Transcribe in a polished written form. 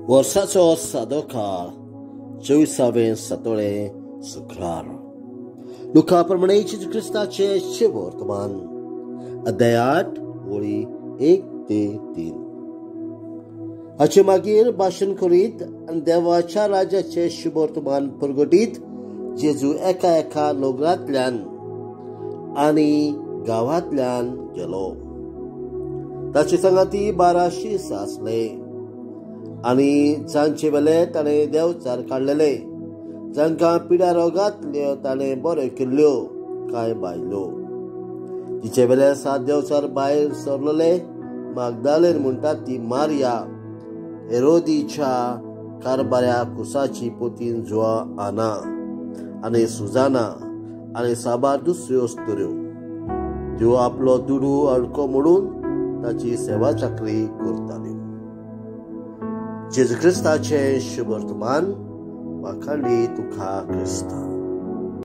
वर्साचो सादो काळ 24वें सतोळे शुक्रार. लुका प्रमाणे जेजू क्रिस्ताचे शुभवर्तमान, अध्याय 8 ओळी 1 ते 3. हाचे मागीर भाशण करीत आनी देवाच्या राज्याचे शुभवर्तमान प्रगटीत जेजू एका एका नगरांतल्यान आनी गांवांतल्यान गेलो. ताचे सांगाती 12 शीस आसले आनी जांचे वेले ताणें देवचार काडलेले, जांकां पिड्या रोगांतल्यो ताणें बऱ्यो केल्ल्यो कांय बायलो. तिचे वेले 7 देवचार भायर सरलेले मागदालेन म्हणटात ती मारिया, हेरोदीच्या कारबाऱ्या कुसाची पोतीन जुआ आना आनी सुजाना आनी साबार दुसऱ्यो स्तऱ्यो. त्यो आपलो दुडू अडको मोडून ताची सेवा चाकरी करताल्यो. जेजू क्रिस्ताचें शुभवर्तमान. वाखाणली तुका क्रिस्ता.